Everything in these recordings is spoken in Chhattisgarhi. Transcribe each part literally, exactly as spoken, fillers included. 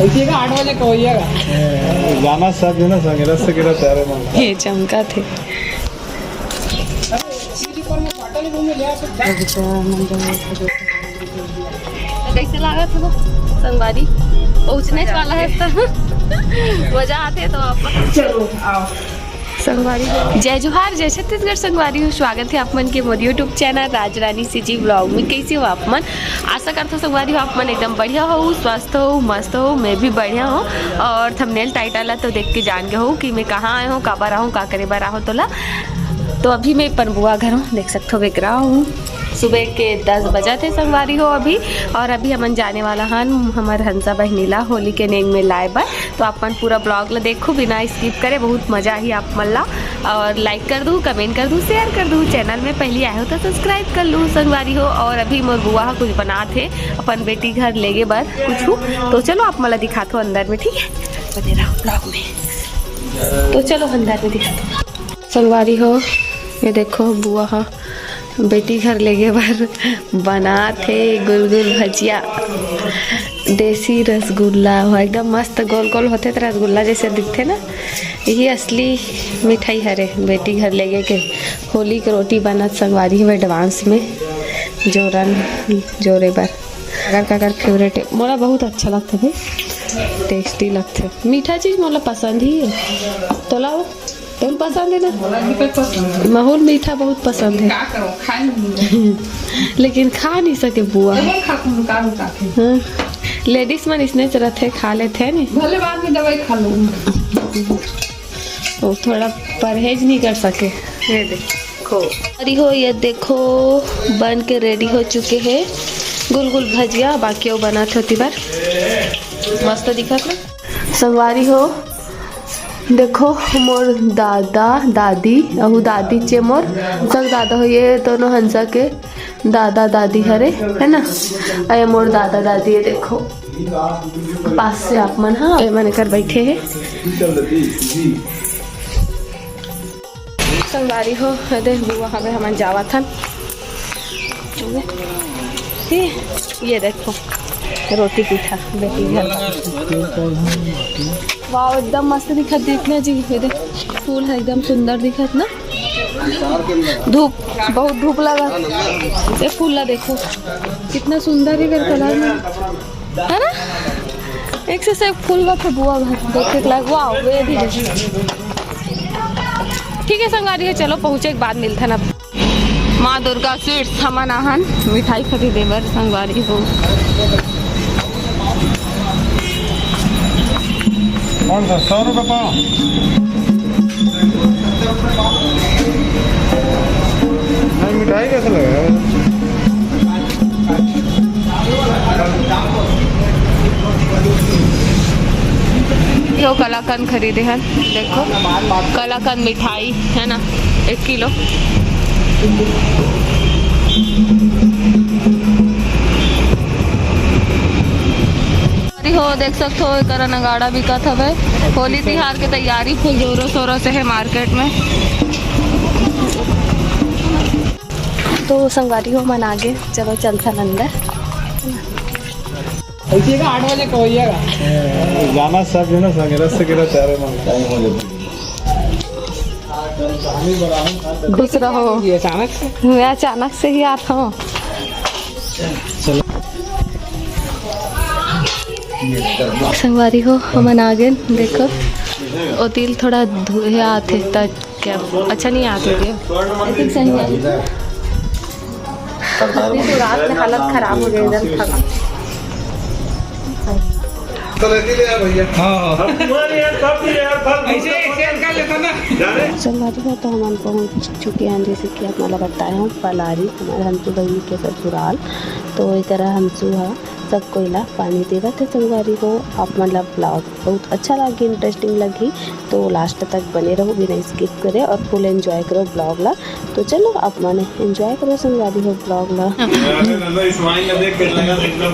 ऐसे का आठ बजे को होइएगा। जाना सब जना संगे रस के रहता है, अरे मन। ये चमका थे। कैसे लागत हे संगवारी? पहुँचने वाला है तो मजा आते तो आप। चलो, आओ। संगवारी हो, जय जोहार, जय छत्तीसगढ़। संगवारी हो, स्वागत है आप मन के मोर YouTube चैनल राजरानी सीजी व्लॉग में। कैसे हो आप मन? आशा करता हूँ संगवारी हो, आप मन एकदम बढ़िया हो, स्वस्थ हो, मस्त हो। मैं भी बढ़िया हूँ। और थंबनेल टाइटल ला तो देख के जान गए हो कि मैं कहाँ आए हूँ, काबर आए हूँ, का करे बर आए हूँ तोला। तो अभी मैं अपन बुआ घर हूँ, देख सकते हो बेकरा हूँ। सुबह के दस बजा थे संगवारी हो अभी। और अभी हमन जाने वाला हन हमर हंसा बहिनी ला होली के नेंग में लाए बर। तो आप मन पूरा ब्लॉग ला देखो बिना स्किप करे, बहुत मजा आही आप मन ला। और लाइक कर दू, कमेंट कर दू, शेयर कर दू। चैनल में पहली आए हो तो सब्सक्राइब कर लू संगवारी हो। और अभी मोर बुआ ह कुछ बनात हे अपन बेटी घर लेगे बर कुछ। तो चलो आप मन ला दिखात हो अंदर में, ठीक है? बने रहो ब्लॉग में। तो चलो अंदर में दिखात हो संगवारी हो। ये देखो बुआ ह बेटी घर लेगे बर बनात हे गुलगुल भजिया, देसी रसगुल्ला हो, एकदम मस्त गोल गोल होथे त रसगुल्ला जैसे दिखथे ना, यही असली मिठाई हरे। बेटी घर लेगे के होली के रोटी बनत संगवारी हो एडवांस में जोरन जोरे बर। काकर काकर फेवरेट हे, मोला बहुत अच्छा लगथे भाई, टेस्टी लगथे। मीठा चीज मोला पसंद ही हे। तोला वो तुम पसंद है ना? मोला भी तो पसंद है। माहौल मीठा बहुत पसंद है। का करो, खाए नहीं है। लेकिन खा नहीं सके बुआ। जब खा तुम का रुका थे। हाँ। लेडीज मन इसने चलत है, खा लेते हैं नी। भले बाद में दवाई खा लो। वो थोड़ा परहेज नहीं कर सके। ये देखो। अरे हो, ये देखो, बन के रेडी हो चुके हैं गुलगुल भजिया। बाकी वो बनात होती बार मस्त दिखत ना संगवारी हो। देखो मोर दादा दादी, अहू दादी चे मोर, सब दादा हो, ये दोनों हंसा के दादा दादी हरे, है ना? अये मोर दादा दादी, ये देखो पास से आप मन, हाँ, ये मन कर बैठे हैं। संगवारी हो, ये देख बुआ हवे, हमन जावत हन। ये देखो, रोटी पीठा बेटी घर का। वाह, एकदम मस्त दिखत, देखना जी। ये देख, फूल है एकदम सुंदर दिखत ना। धूप, बहुत धूप लगा। ये फूल ला देखो, कितना सुंदर है कलर में, है ना? एक से, से एक फूल बा, फिर बुआ घर देखे के लायक। वाह, ये भी है। ठीक है संगवारी हो, चलो पहुँचे के बाद मिलते हैं अब। माँ दुर्गा स्वीट्स हमन आहन मिठाई खरीदे बर संगवारी हो। कौन सा, सौ रुपये पाव? नहीं, मिठाई कैसे लगा? यो कलाकंद खरीदे हन, देखो कलाकंद मिठाई है ना, एक किलो। अरे हो, देख सकते हो, एकरा नगाड़ा बिकत हवे। होली तिहार के तैयारी फुल जोरों शोरों से है मार्केट में। तो संगवारी हो, मन आगे, चलो चलथन अंदर। ऐसे का आठ बजे को होइएगा। जाना सब जना संगे रस के रहता है, अरे मन। खुश रहो। ये अचानक से। मैं अचानक से ही आता हूँ। संगवारी हो, हमन आ गए। देखो, ओ तिल थोड़ा धुए आते, त क्या अच्छा नहीं आते रे। लेकिन सही है। अभी तो रात में हालत खराब हो गई, एकदम थका। हाँ, हाँ। अब तुम्हारे यार, सब भी यार, फल ऐसे exchange कर लेता ना। जाने। संगवारी हो, तो हमन पहुंच चुके हैं, जैसे कि आप मन ला बताए हूँ, पलारी, हमारे हंसू बहिनी के ससुराल। तो एकरा हंसू हा सब कोई ला पानी देवत है। संगवारी हो, आप मन ला ब्लॉग बहुत अच्छा लगे, इंटरेस्टिंग लगी, तो लास्ट तक बने रहो बिना स्किप करे और फुल एंजॉय करो ब्लॉग ला। तो चलो, आप मन एंजॉय करो संगवारी हो ब्लॉग ला। अरे नंदा, इस वाइन का देख के लगा एकदम।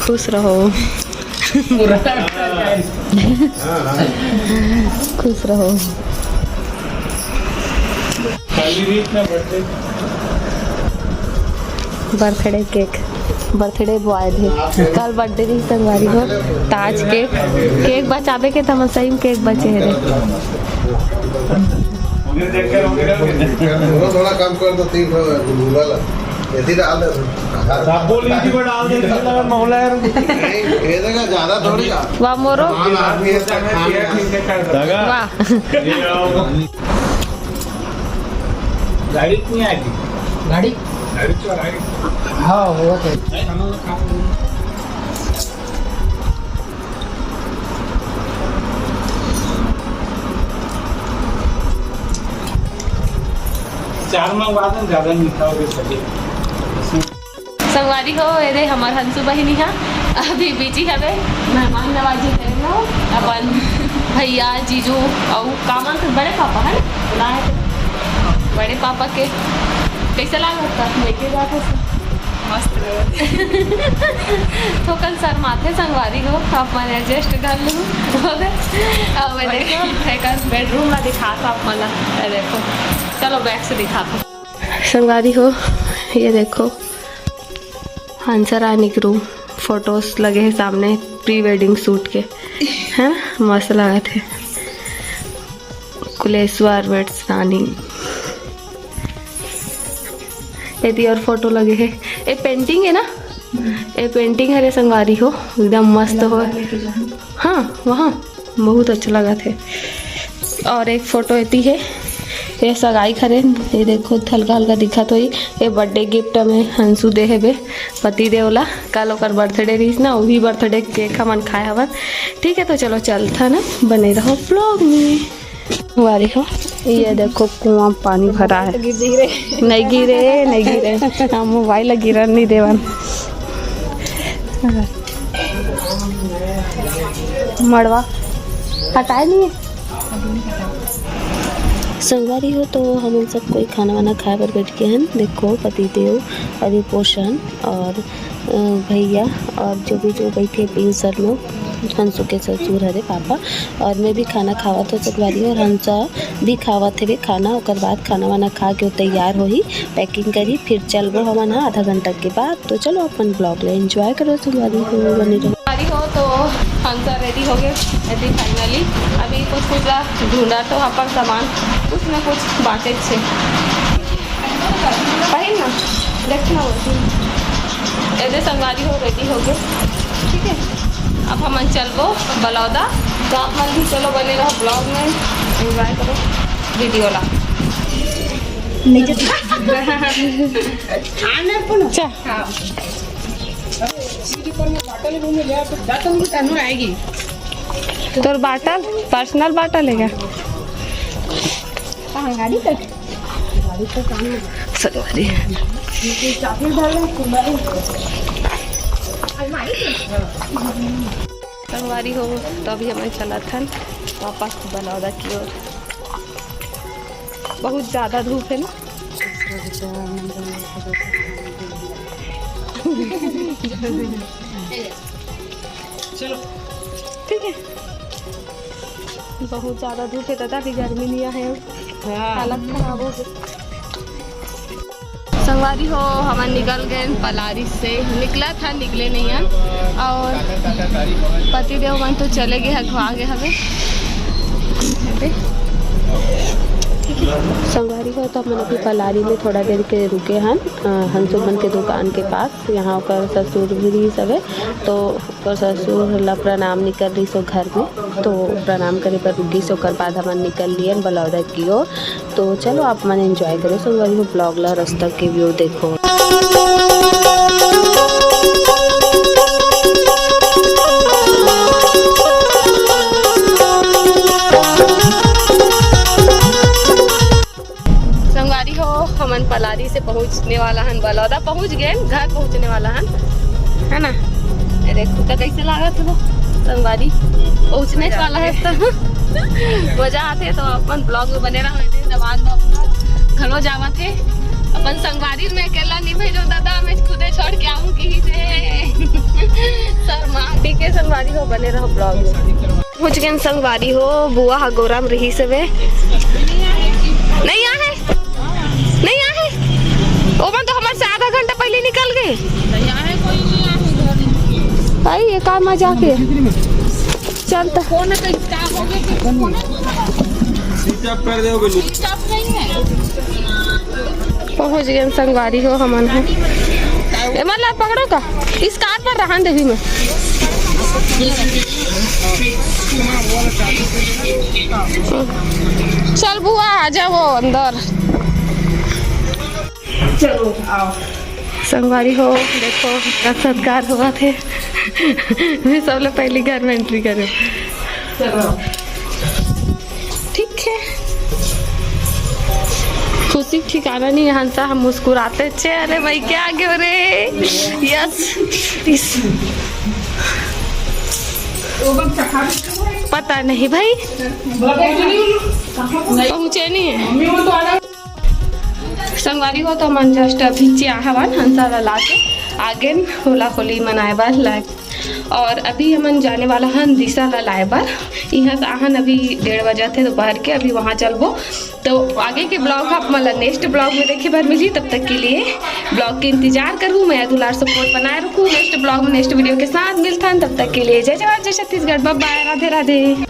खुश रहो। खुश रहो। खाली भी इतना बर्थडे। बर्थडे केक, बर्थडे बॉय थे, कल बर्थडे रहिस संगवारी हो, त आज केक, केक बचाबे के त हमर सही में केक बचे हे रे। थोड़ा, थोड़ा कम कर दो, तीन ठो गुलगुला ला। यदि डाल दे। सबको लीची को डाल दे, इसमें लगा मौला है। नहीं, ये देखा, ज्यादा थोड़ी आ। वाह मोरो। हाँ, आदमी है, तो खान है। लगा? वाह। गाड़ी क्यों आएगी? गाड़ी? गाड़ी चलाएगी। हाँ, वो तो। चार मंगवा दें, ज्यादा मीठा हो गया सभी। संगवारी हो, एदे हमर हंसू बहिनी हा अभी बिजी हवे मेहमान नवाजी करे ला अपन भैया, जीजू अउ का मन के बड़े पापा है ना, बुलाए थे। बड़े पापा के कैसे लागत था? लेके जाते से मस्त रहो। थोकन शर्माथे संगवारी हो, आप मन एडजस्ट कर लू। अब देखो, एकर बेडरूम ला दिखा था आप मन ला। ये देखो, चलो बैक से दिखा था। संगवारी हो, ये देखो, हंसा रानी के रूम, फोटोज लगे हे सामने प्री वेडिंग शूट के, है ना? मस्त लागत हे। कुलेश्वर वेड्स रानी, एती और फोटो लगे हे। ए पेंटिंग है ना, ए पेंटिंग हरे संगवारी हो, एकदम मस्त हो। हाँ, वहाँ बहुत अच्छा लगा थे। और एक फोटो एती है, ये सगाई खरे, ये देखो हल्का हल्का दिखत होई। ये बर्थडे गिफ्ट में हंसू दे हेबे पति देव ला, कल ओकर बर्थडे रहिस ना, वही बर्थडे केक हमन खाए हवन। ठीक है, तो चलो चलता ना, बने रहो ब्लॉग में। वारी हो, ये देखो कुआं पानी भरा है। गिर जाई रे। नहीं गिरे, नहीं गिरे। हाँ, मोबाइल ला गिरन नहीं देवन। मड़वा हटाए नहीं है। संगवारी हो, तो हमन सब कोई खाना वाना खाए बर बैठ के हन। देखो पतिदेव, अभी पोषण और अ, भैया और जो भी जो बैठे पीयू सर लोग, हंसू के ससुर हरे पापा, और मैं भी खाना खावत हो संगवारी, और हंसा भी खावत हवे खाना। ओकर बाद खाना वाना खा के वो तैयार होही, पैकिंग करी, फिर चलबो हमन हा आधा घंटा के बाद। तो चलो अपन ब्लॉग ला एंजॉय करो संगवारी हो, बने रहो। संगवारी हो, तो हंसा रेडी हो गए अभी फाइनली। अभी कुछ कुछ ला ढूंढा तो अपन सामान, उसमें कुछ बांटे छे। पहिन ना, देख ना वो। एदे संगवारी हो, रेडी हो गए। ठीक है, अब हमन चलबो बलौदा। तो आप मन भी चलो, बने रहो ब्लॉग में, एंजॉय करो वीडियो ला। नीचे आना पुनो। अच्छा। हाँ। सीढ़ी पर में बाटल रूम में ले आ, तो जाता हूँ, तनु आएगी। तोर बाटल, पर्सनल बाटल है क्या? कहाँ गाड़ी तक? संगवारी। संगवारी हो, तो अभी हमन चलत हन वापस बलौदा की ओर। बहुत ज्यादा धूप है ना। चलो, ठीक है। बहुत ज्यादा धूप है दादा, अभी गर्मी नहीं है, हाँ। हालत खराब हो गई। संगवारी हो, हमन निकल गए पलारी से, निकला था, निकले नहीं है। और पतिदेव मन तो चले गए, हगवा गए हवे। संगवारी हो, तो हमन अभी पलारी में थोड़ा देर के रुके हन, अ, हंसू मन के दुकान के पास। यहाँ ओकर ससुर भी रहिस हवे, तो ओकर ससुर ला प्रणाम नहीं कर रहिस ओ घर में, तो प्रणाम करे बर रुक गिस। ओकर बाद हमन निकल लियन बलौदा की ओर। तो चलो आप मन एंजॉय करो संगवारी हो ब्लॉग ला, रास्ता के व्यू देखो। संगवारी हो, हमन पलारी से पहुंचने वाला हन बलौदा, पहुंच गए, घर पहुंचने वाला हन, है ना? ये देखो तो कैसे लागत हो संगवारी, पहुंचने वाला है तो मजा आते। तो अपन ब्लॉग में बने रहो, ये जवान बाबू घलो जावत है। अपन संगवारी में अकेला नहीं भेजो दादा, मैं खुदे छोड़ के आऊंगी से। शर्मा, ठीक है संगवारी हो, बने रहो ब्लॉग में। पहुंच गए संगवारी हो, बुआ हा गोरम रहिस हवे। नहीं आहे, नहीं आहे। ओमन तो हमर से आधा घंटा पहले निकल यहाँ है, कोई नहीं आए घर। भाई, ये का मजाक है? चल त। फोन है तो स्टाफ हो गए कि फोन है? स्विच ऑफ कर दे, वो भी स्टाफ नहीं है। पहुंच गए संगवारी हो हमन ह। एमन ला पकड़ो का? इस कार पर रहन देवी में। चल बुआ, आ जाओ अंदर। चलो, आओ। संगवारी हो, देखो, मेरा सत्कार हुआ थे। मैं सबले पहली घर में एंट्री करूँ। चलो। ठीक है। खुशी ठिकाना नहीं, यहाँ से हम मुस्कुराते चे। अरे भाई, क्या आगे हो रे? Yes, yes. पता नहीं भाई, पहुँचे नहीं है। संगवारी हो, तो हमन just अभी चिया हवन हंसा ला लाके आगेन होला होली मनाए बर लाए। और अभी हमन जाने वाला हन दिशा ला लाए बर। यहाँ से आहन अभी डेढ़ बजे थे दोपहर के, अभी वहाँ चलबो। तो आगे के ब्लॉग आप मन ला नेक्स्ट ब्लॉग में देखे बर मिली। तब तक के लिए ब्लॉग के इंतजार करू, मैं दुलार सपोर्ट बनाए रखू। नेक्स्ट ब्लॉग में नेक्स्ट वीडियो के साथ मिलथन। तब तक के लिए जय जवान, जय छत्तीसगढ़, बाय बाय, राधे राधे।